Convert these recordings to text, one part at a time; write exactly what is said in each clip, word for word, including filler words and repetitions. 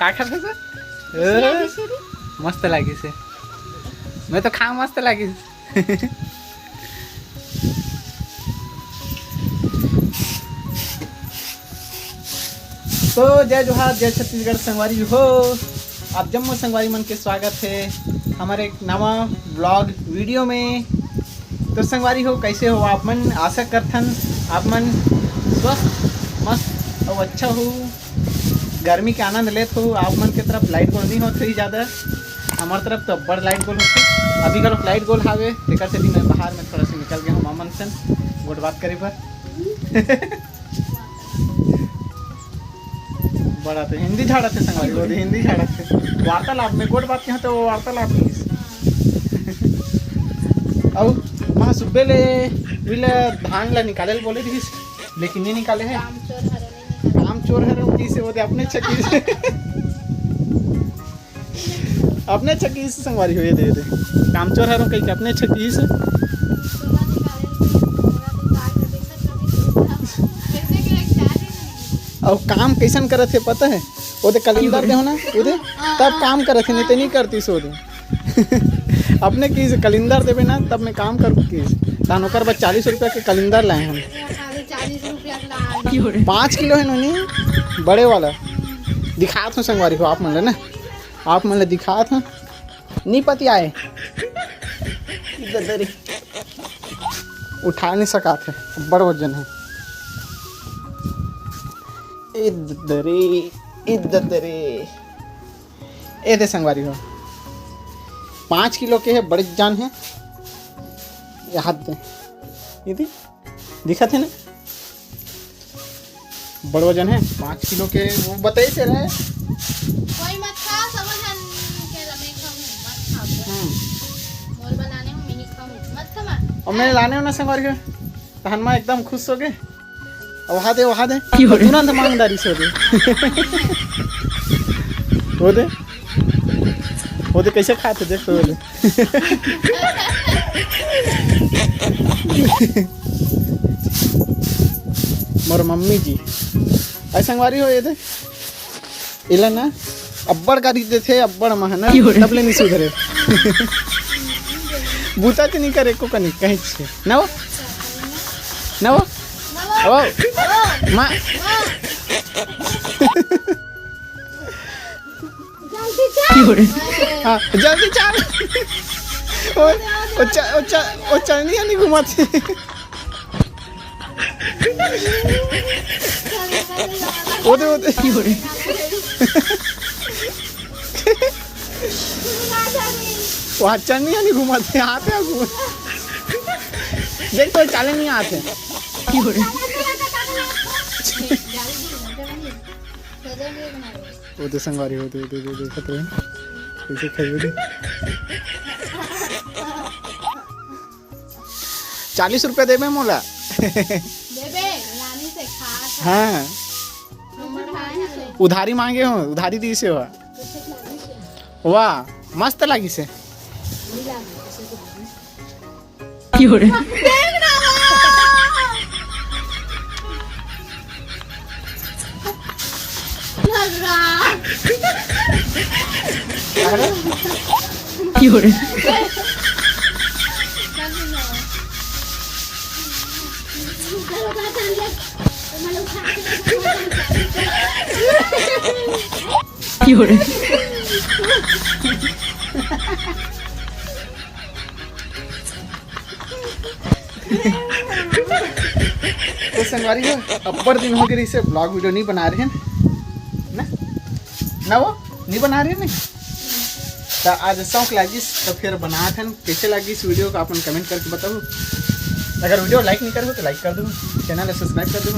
का खात हस? ए, मस्त लागिस हे। मैं तो खा मस्त लागिस। तो जय जोहार, जय छत्तीसगढ़ संगवारी हो। आप जम्मो संगवारी मन के स्वागत हे हमर एक नवा vlog video में। तो संगवारी हो, कैसे हो आप मन? आशा करथन आप मन स्वस्थ, मस्त अउ अच्छा हो, गर्मी के आनंद लेत हो। आप मन के तरफ लाइट गोल नहीं होत होही ज़्यादा, हमर तरफ तो अब्बड़ लाइट गोल होथे। अभी घलोक लाइट गोल हावे, तेकर सेती मैं बाहर में थोड़ा सा निकल गया हूँ मामन सन गोठ बात करे बर। बड़ा तो हिंदी झाड़ा थे संगवारी, वो हिंदी झाड़ा थे। वार्तालाप में गोठ बात कहें तो वो वार्तालाप ही। अउ वहाँ सुबे ले विला धान ला निकाले ल बोले रहिस, लेकिन नहीं निकाले है। काम चोर हरे नहीं निकाले। काम चोर हरे वो किसे, वो दे अपने छकी से। अपने छकी से संगवारी हो, ये दे, ये दे। काम चोर हरे कहीं के अपने छकी से। अउ काम कैसन करत हे पता है? वो दे कलिंदर दे हो ना, वो दे तब काम करत हे, नहीं तो नहीं करती सो दे। अपने की से कलिंदर देवे ना, तब मैं काम कर की। तान ओकर बाद चालीस रुपया के कलिंदर लाए हम। चालीस रुपया के ला। पाँच किलो है नोनी, बड़े वाला। दिखात हूँ संगवारी हो आप मन ले ना, आप मन ले दिखात हूँ। नी पति आए, इधर दे रे। उठा नहीं सकात है, बड़ वजन है। इधर दे रे, इधर दे रे। ए दे संगवारी हो, पाँच किलो के है, बड़े जान है। ये हाथ दे, ये दे, दिखत है ना, बड़ वजन है, पाँच किलो के। वो बताई से रहे। कोई मत खा, सब जन के लमे खाऊं, मत खा। हम्म। मोर बनाने हूँ, मैं नहीं खाऊं, मत खा। और मैं लाने हूँ ना संगवारी हो, तहन मैं एकदम खुश हो गए। अब वहा दे, वहा दे। क्यों रे? तुरंत मांग डारी से दे। वो दे, वो दे कैसे खाते, देख तो वो दे। मोर मम्मी जी, ऐ संगवारी हो, ये दे, इला ना अब्बड़ गारी देथे, अब्बड़ महना, क्यों रे? तब ले नहीं सुधरे। बूता तो नहीं करे को कनी, कहीं छे। ना वो? ना वो? ना वो? माँ। जल्दी चल। हाँ, जल्दी चल। ओ, ओ, च-, ओ, च-, ओ, चलनी है नहीं घुमाते। ओदे, ओदे। वहाँ चलनी है नहीं घुमाते, आते हैं घुमा। देख तो चले नहीं आते। वो तो संगवारी होते, होते, होते, खतरे हैं। कैसे खाइए थे? चालीस रुपया देबे मोला। देबे, लानी से खा, खा। हाँ। हम खाए हैं। उधारी मांगे हो, उधारी दी से हो। वाह, मस्त लागी से। क्यों रे? देख ना वो। लग रहा। क्यों रे? क्यों रे? तो संगवारी हो, अब्बड़ दिन हो गए इसे vlog video नहीं बना रहे हैं ना, ना वो नहीं बना रहे हैं। तो आज शौक लागिस तो फिर बनात हन। कैसे लागिस video को आप मन comment करके बताओ। अगर video like नहीं करो तो like कर दो, channel subscribe कर दो।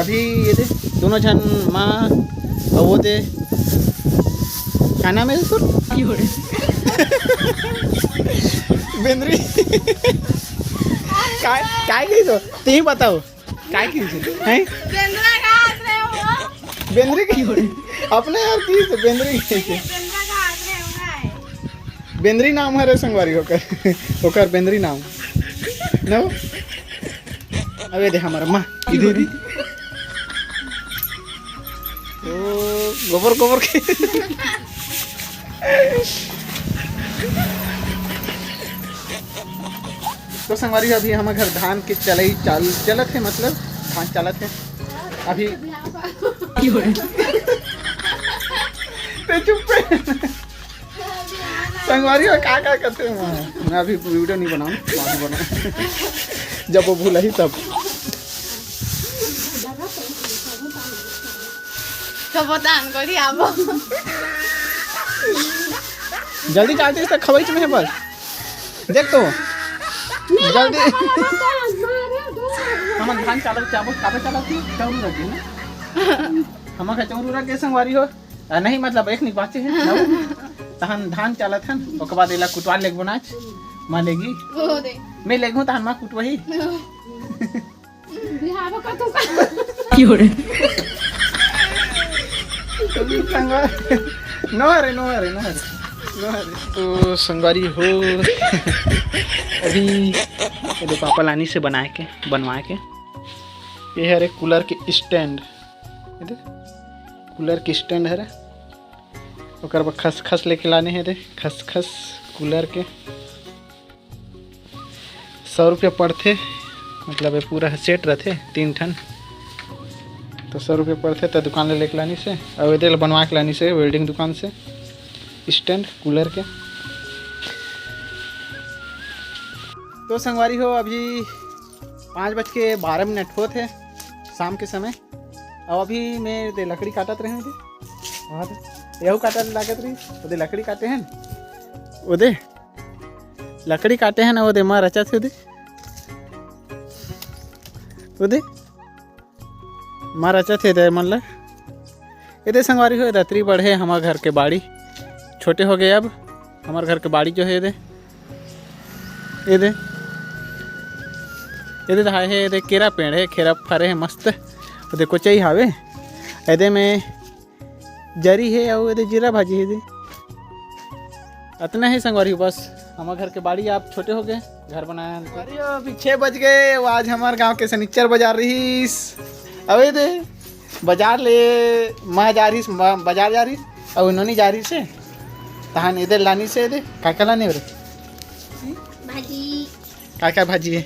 अभी ये दे दोनों झन माँ और वो दे, क्या नाम है इसको? बेंदरी। काय, काय कही तो? तुम ही बताओ। काय की से? हैं? बेंदरा का हाथ रहे हो? बेंदरी की? अपने यार की से बेंदरी की से? बेंदरा का हाथ रहे हो, हाय। बेंदरी नाम हरे संगवारी ओकर। ओकर बेंदरी नाम। न हो? अबे दे हमारा माँ, इधर ही। ओ, गोबर गोबर के। तो संगवारी, अभी हमर घर धान के चलई चाल चलत हे, मतलब धान चालत हे अभी। ते चुप। संगवारी हो, का का करते हैं वहाँ? मैं अभी वीडियो नहीं बनाऊँ, बाद में बनाऊँ। जब वो भूल ही तब। तो बता, अंगोरी आबो। जल्दी चालती है, खवाई तुम्हें बस। देख तो। जल्दी। हम धान चालत चाबो, काबे चालत थी, चाउर रख ना। हम का चाउर रख के संगवारी हो। आ, नहीं, मतलब, एक निक बाचे है, ना? तहन धान चालत हन, ओकर बाद एला कुटवा लेगबो नाच, माँ लेगी। वो दे। मैं लेगहूँ, तहन माँ कुटवही। बिहाव का तू का? क्यों रे? संगवारी, नो हरे, नो हरे, नो हरे, नो हरे। तो संगवारी हो, अभी ये दे पापा लानी से बनाए के, बनवाए के। ये हरे कूलर के स्टैंड, ये दे, कूलर के स्टैंड हरे। ओकर बर खसखस लेके लाने हे रे, खसखस कूलर के। सौ रुपया पड़थे, मतलब ये पूरा सेट रथे तीन ठन, तो सौ रुपया पड़थे। तो दुकान ले लेके लानी से, अउ एदे ल बनवा के लानी से वेल्डिंग दुकान से स्टैंड कूलर के। तो संगवारी हो, अभी पाँच बज के बारह मिनट होत हे शाम के समय। अब अभी मैं दे लकड़ी काटत रहे हूँ जी। हाँ दे, यहू काटत लागत रही, ओदे लकड़ी काटे हन, ओदे लकड़ी काटे हन, ओदे माँ रचत हे, ओदे, ओदे माँ रचत हे दे मन ला। एदे संगवारी हो, एदे अतरी बड़े हमर घर के बाड़ी, छोटे हो गए अब। हमर घर के बाड़ी जो हे एदे, एदे, एदे तो हाय हे, एदे केरा पेड़ हे, केरा फरे हे मस्त। ओदे कोचई हावे, एदे में जरी हे अउ एदे जीरा भाजी हे एदे। अतना हे संगवारी हो, बस हमर घर के बाड़ी आप छोटे हो गए, घर बनाया हम। संगवारी हो, अभी छः बज गए, अउ आज हमर गांव के सनिच्चर बाजार रहीस। अउ एदे बाजार ले माँ जा रहीस, मा-, बाजार जा रहीस, अउ नोनी जा रहीस हे, तहान एदे लानी से एदे, का का लाने रे? भाजी। का का भाजी हे?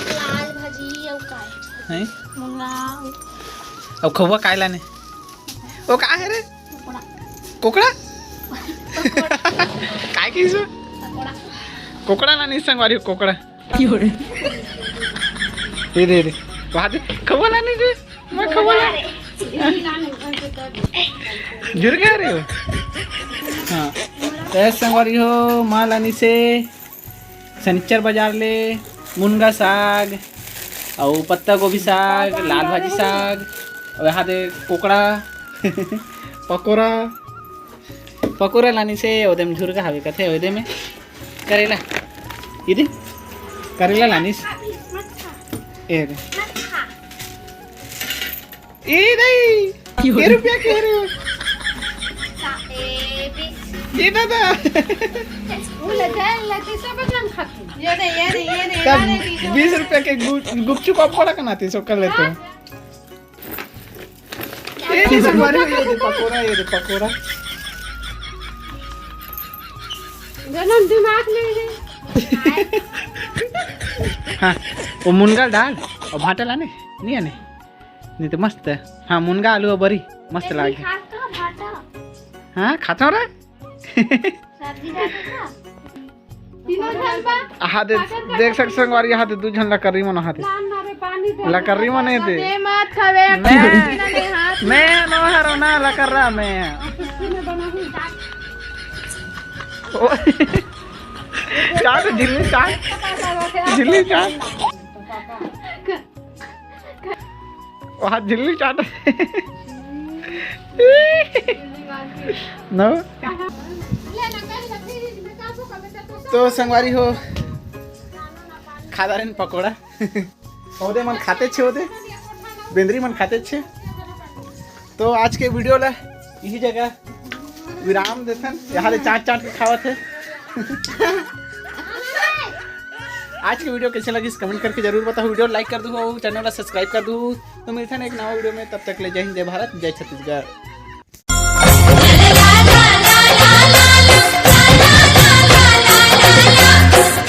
लाल भाजी अउ काय? हैं? मुनगा। अउ खउवा काय लाने? ओ का हे रे? कोकड़ा। कोकड़ा? कोकड़ा। काय कहिस? कोकड़ा। कोकड़ा लाने संगवारी हो, कोकड़ा। क्यों रे? ये दे, ये दे। वहाँ दे, खउवा लाने दे। मैं खउवा ला। झुर गया रे हो। हाँ। तो संगवारी हो, माँ लानी से सनिच्चर बाजार ले मुनगा साग, अउ पत्ता गोभी साग, लाल भाजी साग, अउ यहाँ दे कोकड़ा, पकोड़ा, पकोड़ा लानी से, ओदे में झुरगा हवे कथे, ओदे में करेला, इदे करेला लानिस, ए दे। ए दई, के रुपया के रे? ये दादा। ये दे, ये दे, ये तब दे, बीस रुपया के गु-, गुपचुप आप बड़ा कनाते सो कर लेते हो। ये दे संगवारी हो, ये दे पकोड़ा, ये दे पकोड़ा। गरम दिमाग ले ले। हाँ, वो मुनगा डाल अउ भाटा लाने, नहीं आने? नहीं तो मस्त हे। हाँ, मुनगा आलू अउ बरी मस्त लागे। खात का भाटा? हाँ, खात हो रे। सब्जी डाल के खा। तीनों झन बा। आहा दे, देख सक संगवारी, आहा दे दू झन ला करी मन आहा दे। लान ना रे, पानी दे। ला करी मन दे। दे मत खावे, मैं, खाना दे हाथ। मैं नो हरो ना ला कर रहा मैं। किसी ने बना हुई। ओ, चाट, झिल्ली चाट। झिल्ली चाट। वहाँ झिल्ली चाट। नो। तो संगवारी हो, खा डारेन पकोड़ा। ओदे मन खाते छे, ओदे बेंदरी मन खाते छे। तो आज के वीडियो ला इही जगह विराम देथन। यहाँ ले चाट चाट के खावत हे। आज के वीडियो कैसे लगिस, कमेंट करके जरूर बताओ। वीडियो लाइक कर दू, चैनल ला सब्सक्राइब कर दू। तो मिलथन एक नवा वीडियो में, तब तक ले जय हिंद, जय भारत, जय छत्तीसगढ़।